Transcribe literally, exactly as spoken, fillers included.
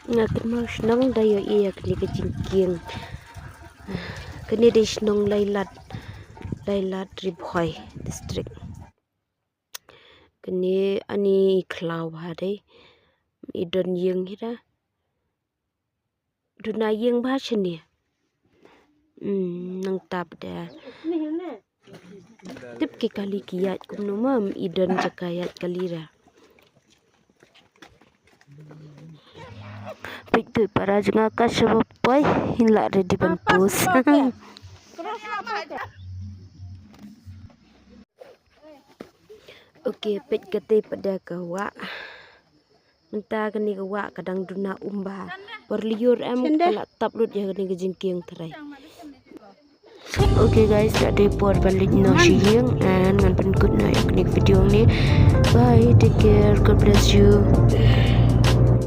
Nga kynmaw shnong da ïohi ïa kane ka jingkieng. Kane dei shnong Lailat, Lailat, Ri Bhoi District. Kane ani khlaw bha dei. I don ïing hi da. Duna ïing bha shane. Hmm, nangta pat da. Tip ki kali ki ïaid kumno ma, i don jaka ïaid kali da. Peit tu para jnga ka shaba poi, hin la ready ban post. Okay, peit kata pat da ka wah. Mynta kane ka wah ka dang duna um bha. Por lyiur em ka la tap lut ïa kane ka jingkieng trai. Okay guys, la dei por ban leit noh sha ïing and ngan pynkut noh ïa kane ka video ne. Bye, take care, God bless you.